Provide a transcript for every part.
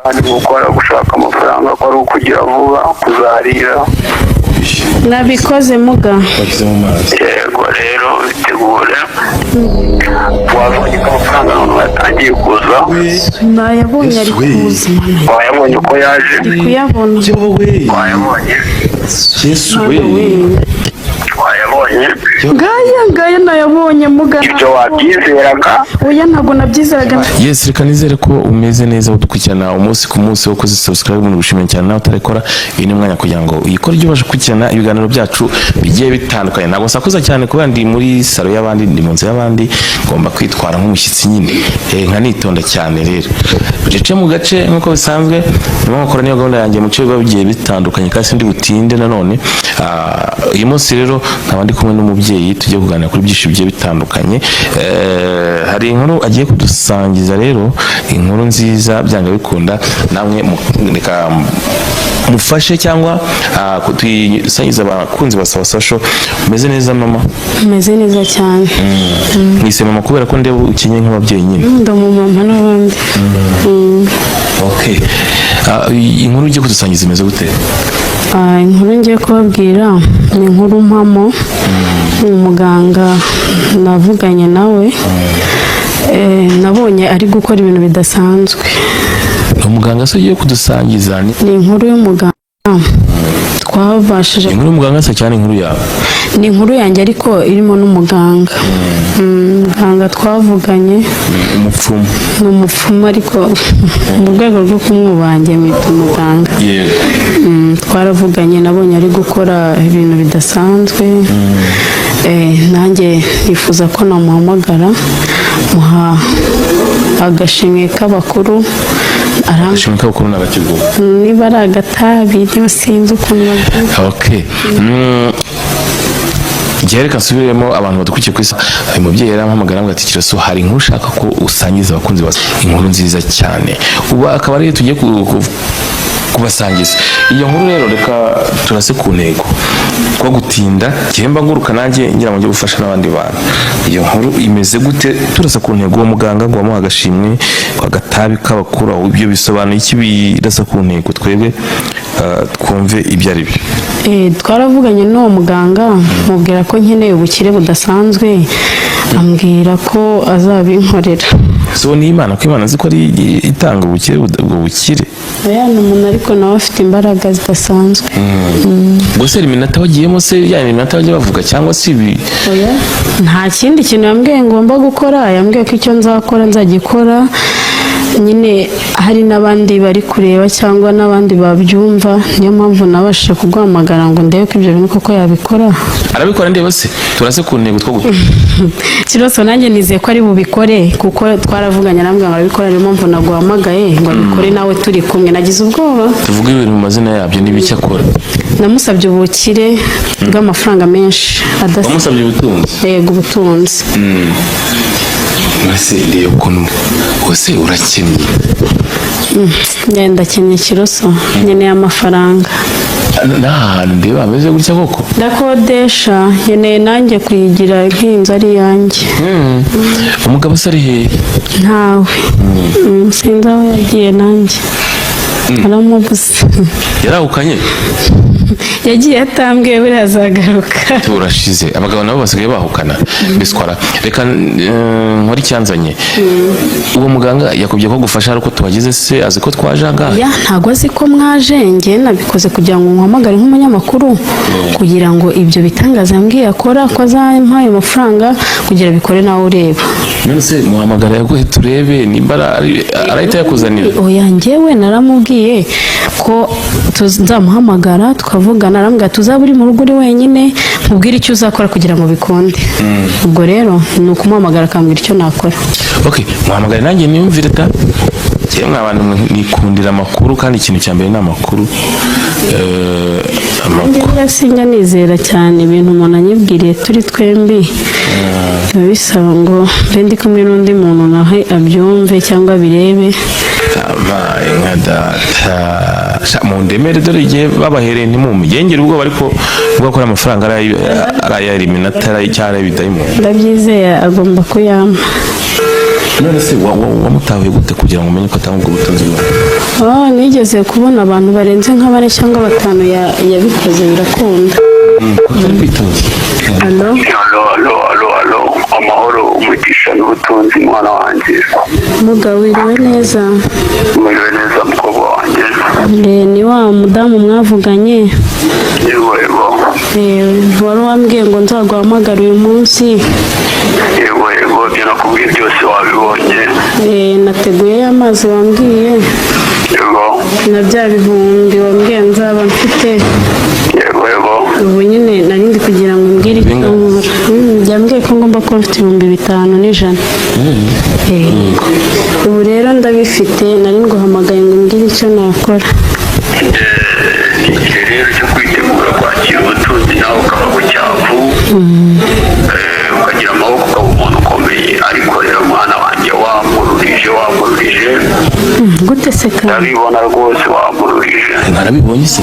Kandi gukora, gushaka amafaranga ko ari ukugira vuba, kuzarira. Nabikoze muga. Washyize mu mazi. Yego, rero bitegure. Wabonye ko amafaranga noneho yatangiye kuza? Nayabonye, ari Yesu we. kuza, Mana. Wayabonye uko yaje? Ndi kuyabona. Yewe. Wayabonye? Yesu we. Mana we. Wayabonye? Ngaya, ngaya, nayabonye muga. Ibyo wabyizeraga? Oya, ntabwo nabyizeraga. Yes, reka nizere ko umeze neza, udukurikirana umunsi ku munsi wo kuzi subscribe mu gushimira cyane. Nawe utarekora, uyu ni umwanya kugira ngo uyikore, ujye ubasha gukurikirana ibiganiro byacu bigiye bitandukanye. Ntabwo nsakuza cyane kubera ndi muri salo y'abandi, ndi mu nzu y'abandi, ngomba kwitwara nk'umushyitsi nyine, nkanitonda cyane. Rero bucece mu gace nk'uko bisanzwe ndimo nkakora, niyo gahunda yanjye mu cyo biba bigiye bitandukanye, kandi sindi butinde nanone. Uyu munsi rero nkaba ndi kumwe n'umubyeyi, tugiye kuganira kuri byinshi bigiye bitandukanye. Hari inkuru agiye kudusangiza rero, inkuru nziza byanga bikunda. Namwe reka mufashe cyangwa tuyisangize abakunzi ba Sawa Social. Umeze neza, mama? Meze neza cyane. Mwise mama kubera ko ndeba ukenye nk'ababyeyi nyine. Ndi umumama n'abandi. Okay. Inkuru ugiye kudusangiza imeze gute? Inkuru ngiye kubabwira ni inkuru mpamo. Ni umuganga navuganye nawe. Nabonye ari gukora ibintu bidasanzwe. Ni umuganga se ugiye kudusangiza? Ni Ni inkuru y'umuganga twabashije inkuru y'umuganga se cyane inkuru yawe? Ni inkuru yanjye ariko irimo n'umuganga. Muganga twavuganye. Umupfumu? Ni umupfumu, ariko mu rwego rwo kumwubaha mwita umuganga. Twaravuganye, nabonye ari gukora ibintu bidasanzwe. Nanjye nifuza ko namuhamagara muha agashimwe k'abakuru. Ashimwe k'abakuru n'abakiguha. Niba ari agatabi, niba, sinzi ukuntu babyita. Okay. Njyewe reka nsubiremo abantu badukurikiye ku isi. Uyu mubyeyi yarampamagara ambwira ati: "Kiroso, hari inkuru ushaka ko usangiza abakunzi bawe, inkuru nziza cyane." Ubu akaba ariyo tugiye kubasangiza iyo nkuru. Rero reka turase ku ntego ko gutinda gihemba nguruka, nanjye ngira ngo njye gufasha n'abandi bantu. Iyo nkuru imeze gute? Turasa ku ntego. Uwo muganga ngo wamuha agashimwe, agatabi k'abakuru, aho ibyo bisobanuye iki? Birasa ku ntego, twebwe twumve ibyo ari byo. Twaravuganye n'uwo muganga, mubwira ko nkeneye ubukire budasanzwe, ambwira ko azabinkorera. So ni Imana, ko Imana azi ko ari itanga ubukire, ubwo bukire. Oya, ni umuntu ariko nawe afite imbaraga zidasanzwe. Ubwo se iminota wagiyemo se, ya minota bajya bavuga, cyangwa se ibi? Oya, nta kindi kintu yambwiye ngomba gukora. Yambwiye ko icyo nzakora nzagikora nyine hari n'abandi bari kureba cyangwa n'abandi babyumva. Niyo mpamvu nabashije kuguhamagara ngo ndebe ko ibyo bintu koko yabikora. Arabikora ndeba se? Turase ku ntego two Kiroso, nanjye nizeye ko ari bubikore kuko twaravuganye, arambwira ngo arabikora. Niyo mpamvu naguhamagaye ngo abikore nawe turi kumwe. Nagize ubwoba. Tuvuge ibintu mu mazina yabyo n'ibiki akora. Namusabye ubukire bw'amafaranga menshi adasa. Wamusabye ubutunzi? Yego, ubutunzi. Mbese ndeba ukuntu wose urakennye. Ngenda ndakennye, Kiroso, nkeneye amafaranga. N'aha hantu ndeba hameze gutya koko? Ndakodesha, nkeneye nanjye kuyigira nk'inzu ari iyanjye. Umugabo se ari hehe? Ntawe. Sinzi aho yagiye, nanjye aramubuze. Yarahukanye? Yagiye atambwiye, buriya azagaruka. Turashize, abagabo nabo basigaye bahukana biswara. Reka nkore icyanzanye. Uwo muganga yakubwiye ko gufasha ari uko tuhageze se? Azi ko twaje ahangaha? Ya, ntabwo azi ko mwaje. Njye nabikoze kugira ngo muhamagare nk'umunyamakuru, kugira ngo ibyo bitangaza yambwiye akora, ko azampa ayo mafaranga, kugira bikore nawe ureba. None se muhamagara yaguhe, turebe nimba arahita yakuzanira. Oya, njyewe naramubwiye ko nzamuhamagara tukavugana. Arambwira tuzaba uri mu rugo uri wenyine, nkubwire icyo uzakora kugira ngo bikunde. Ubwo rero ni ukumuhamagara akambwira icyo nakora. Okay, muhamagare nanjye niyumvire ta. Njyewe mwa bantu mwe nikundira amakuru, kandi ikintu cya mbere ni amakuru. Amakuru. Njyewe sinjya nizera cyane ibintu umuntu anyibwiriye turi twembi. Biba bisaba ngo mbe ndi kumwe n'undi muntu nawe abyumve cyangwa abirebe. Abaye nka data. Sha, mundemere, dore igihe babahereye ntimumugengere ubwoba, ariko ubwo akora amafaranga ari aya Illuminati, ari cyangwa ari ibidayimoni. Ndabyizeye, agomba kuyampa. None se wamutahuye gute kugira ngo umenye ko atanga ubwo butunzi bwawe? Oh, nigeze kubona abantu barenze nka bane cyangwa batanu yabikoze birakunda. Utari kwitaba. Allo? Allo, allo, allo, allo! Amahoro, umugisha n'ubutunzi, mwana wanjye. Mugabo, wiriwe neza? Umeze neza, mukobwa wanjye? Eh, ni wa mudamu mwavuganye. Yego, yego. Eh, wari wambwiye ngo nzaguhamagare uyu munsi. Yego, yego, ibyo nakubwiye byose wabibonye? Eh, nateguye y'amazi wambwiye Yego. na bya bihumbi wambwiye nzaba mfite. Yego, yego. Ubu nyine nari ndi kugira ngo umbwire icyo Bingahe? nkora. Yambwiye ko ngomba kuba mfite 5100. Eh, ubu rero ndabifite, nari nguhamagaye ngo umbwire icyo nakora. Ni igihe rero cyo kwitegura kwakira ubutunzi, nawe ukaba ku cyavu, ukagira amaboko, ukaba umuntu ukomeye. Ariko rero mwana wanjye, wamururije, wamururije. Gute se kandi? Ndabibona rwose, wamururije. Narabibonye se.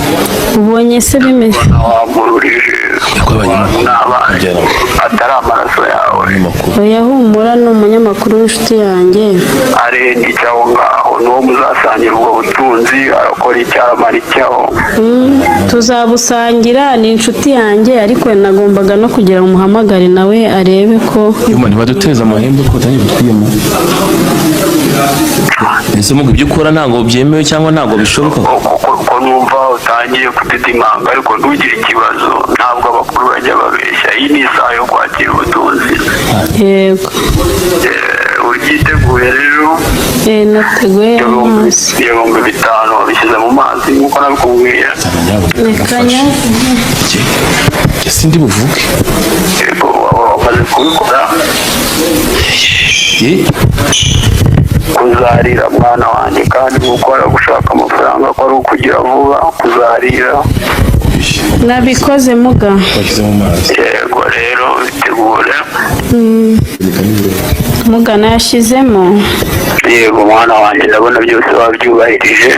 Ubonye se bimeze? Wamururije. Ko abanyamakuru N'abana Njyana. atari amaraso yawe. Abanyamakuru. Oya, humura, ni umunyamakuru w'inshuti yanjye. Arenga icyo aho ngaho, n'uwo muzasangira ubwo butunzi arakora icyo, aramara icyaho. Tuzabusangira, ni inshuti yanjye, ariko nagombaga no kugira ngo umuhamagare nawe arebe ko. Yuma, ntibaduteza amahembe ko batangiye kutwiyama. Ese muga, ibyo ukora ntabwo byemewe cyangwa ntabwo bishoboka? Ko numva utangiye kudidimanga, ariko ntugire ikibazo, ntabwo abakuru bajya babeshya. Iyi ni isaha yo kwakira ubutunzi. Yego. Uryiteguye rero? Eh, nateguye amazi. 5000 wabishyize mu mazi nk'uko nabikubwiye? Reka Njye sindi buvuge. Yego, waba wamaze kubikora. Eh, Kuzarira, mwana wanjye, kandi gukora gushaka amafaranga ko ari ukugira vuba, kuzarira. Nabikoze, muga. Washyize mu mazi. Yego, rero bitegure. Muga, nayashyizemo. Yego mwana wanjye, ndabona byose wabyubahirije.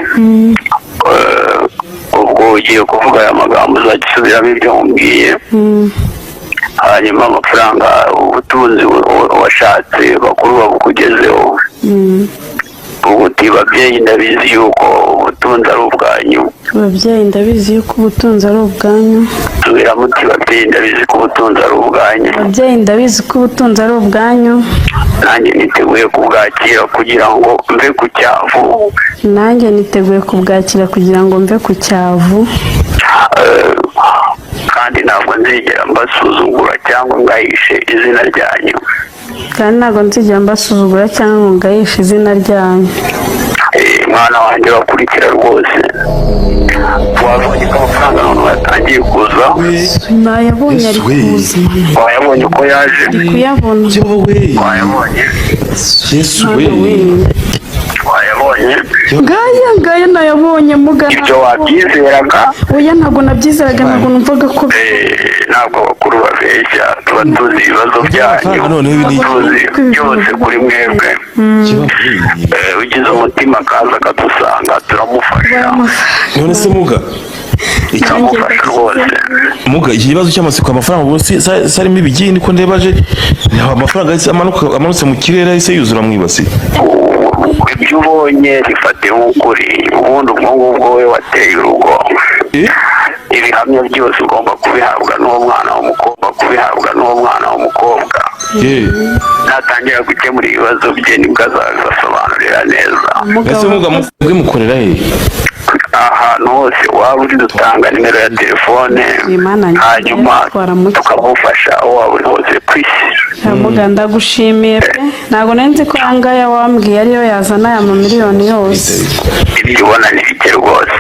Ubwo ugiye kuvuga aya magambo, uzajya usubiramo ibyo nkubwiye, hanyuma amafaranga, ubutunzi washatse, bakuru babukugezeho. Ubu uti: "Babyeyi, ndabizi yuko ubutunzi ari ubwanyu." Ababyeyi, ndabizi yuko ubutunzi ari ubwanyu. Subiramo uti: "Babyeyi, ndabizi ko ubutunzi ari ubwanyu." Ababyeyi, ndabizi ko ubutunzi ari ubwanyu. Nanjye niteguye kubwakira kugira ngo mve ku cyavu. Nanjye niteguye kubwakira kugira ngo mve ku cyavu. Kandi ntabwo nzigera mbasuzugura cyangwa ngahishe izina ryanyu. Kandi ntabwo nzigera mbasuzugura cyangwa ngo ngayishe izina ryanyu. Mwana wanjye, bakurikira rwose, wabonye ko amafaranga none yatangiye kuza? Nayabonye, ari Yesu we. kuza. Wayabonye ko yaje? Ndi kuyabona. Yewe. Wayabonye? Yesu we. Mwana we. Wayabonye? Ngaya, ngaya, nayabonye, muga. Ibyo wabyizeraga? Oya, ntabwo nabyizeraga, ntabwo numvaga ko Ntabwo abakuru babeshya, tuba tuzi ibibazo byanyu. Noneho ibi ni- Tuzi byose kuri mwebwe. Ugize umutima akaza akadusanga, turamufasha. None se muga, Turamufasha rwose. Muga, iki kibazo cy'amatsiko, amafaranga ubu si arimo ibigini ko ndeba aje, amafaranga yahise amanuka, amanutse mu kirere yahise yuzura mu ibasi? Ibyo ubonye bifate nk'ukuri. Ubundi ubwo ngubwo we wateye urugo. Eh? Ibihamya byose ugomba kubihabwa n'uwo mwana w'umukobwa, kubihabwa n'uwo mwana w'umukobwa. Eh. Natangira gukemura ibibazo bye, nibwo azabibasobanurira neza. Ese muga, mubwe mukorera he? Ahantu hose waba uri, dutanga nimero ya telefone, Imana hanyuma twaramuke. tukamufasha aho waba uri hose ku isi. Muga, ndagushimiye pe, ntabwo nari nzi ko aya ngaya wambwiye ariyo yazana aya mamiliyoni yose. Ibyo ubona ni bike rwose.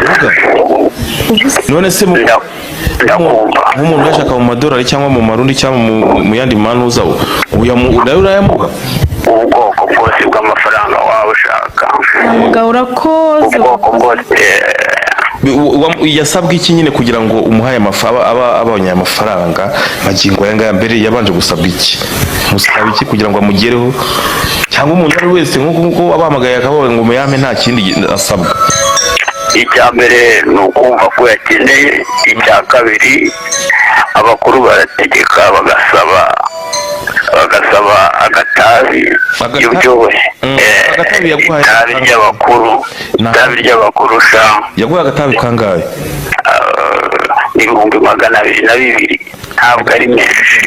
None se Ndakumva. nk'umuntu uyashaka mu madolari cyangwa mu marundi cyangwa mu yandi manuza, nayo urayamuha? Ubwoko bwose bw'amafaranga waba ushaka. Muga, urakoze. Ubwoko bwose. Yasabwe iki nyine kugira ngo umuhaye aba abonye aya mafaranga magingo aya ngaya? Mbere yabanje gusabwa iki? Musaba iki kugira ngo amugereho? Cyangwa umuntu uwo ari we wese nk'uko abahamagaye akabaye ngo muyampe, nta kindi asabwa? Icya mbere ni ukumva ko yakeneye. Icya kabiri, abakuru barategeka bagasaba. Bagasaba agatabi. Y'uryohe. Agatabi yaguhaye Itabi ry'abakuru. Itabi ry'abakuru sha. Yaguhaye agatabi kangahe? 202,000, ntabwo ari menshi.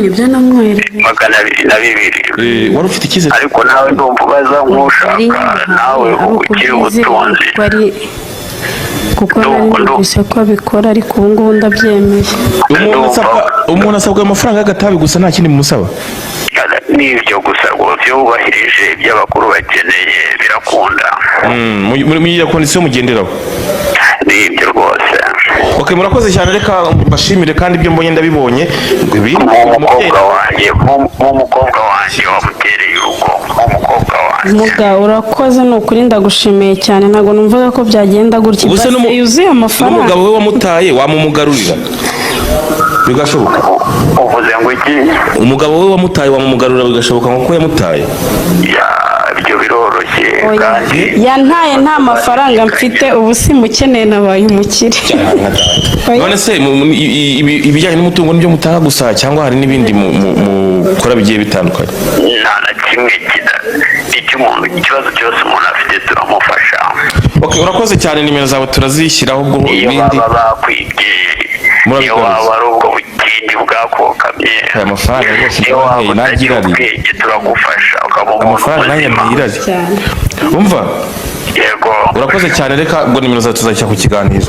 Ibyo namwohereje. 202. Wari ufite icyizere. Ariko nawe ndumva ubaza Ari nk'ushaka nawe ari ukiri ukubyizera ubutunzi. kuko ari kuko nari numvise ko abikora, ariko ubu ngubu ndabyemeye. Umuntu asabwa amafaranga y'agatabi gusa, nta kindi mumusaba? Ni ibyo gusa rwose. Iyo wubahirije ibyo abakuru bakeneye, birakunda. Muri iyo condition mugenderaho. Ni ibyo rwose. Ok, murakoze cyane, reka mbashimire kandi ibyo mbonye ndabibonye. Ibindi Nk'umukobwa wanjye, nk'umukobwa wanjye wamutereye urugo, nk'umukobwa wanjye. Muga, urakoze, ni ukuri ndagushimiye cyane. Ntabwo numvaga ko byagenda gutya. Ubuse Ibase yuzuye amafaranga. N'umugabo we wamutaye wamumugarurira bigashoboka? Uvuze ngo iki? Umugabo we wamutaye wamumugarura bigashoboka nkuko yamutaye? Ya, ibyo biroroshye. Oya. Kandi Yantaye nta mafaranga mfite, ubu simukeneye, nabaye umukire. Oya. None se ibijyanye n'umutungo nibyo mutanga gusa, cyangwa hari n'ibindi mukora bigiye bitandukanye? Nta na kimwe kida icyo umuntu, ikibazo cyose umuntu afite turamufasha. Ok, urakoze cyane, nimero zawe turazishyiraho ubwo Iyo ibindi baba bakwibye, iyo Murabigaruza. waba ari ubwo butindi bwakokamye, Aya mafaranga rwose iyo waba ndabanteye utagira nagira ari ubwenge, turagufasha ukaba umuntu Amafaranga nanjye muzima. ntayirari. Cyane. Umva. Yego. Urakoze cyane, reka ubwo nimero zawe tuzashyira ku kiganiro.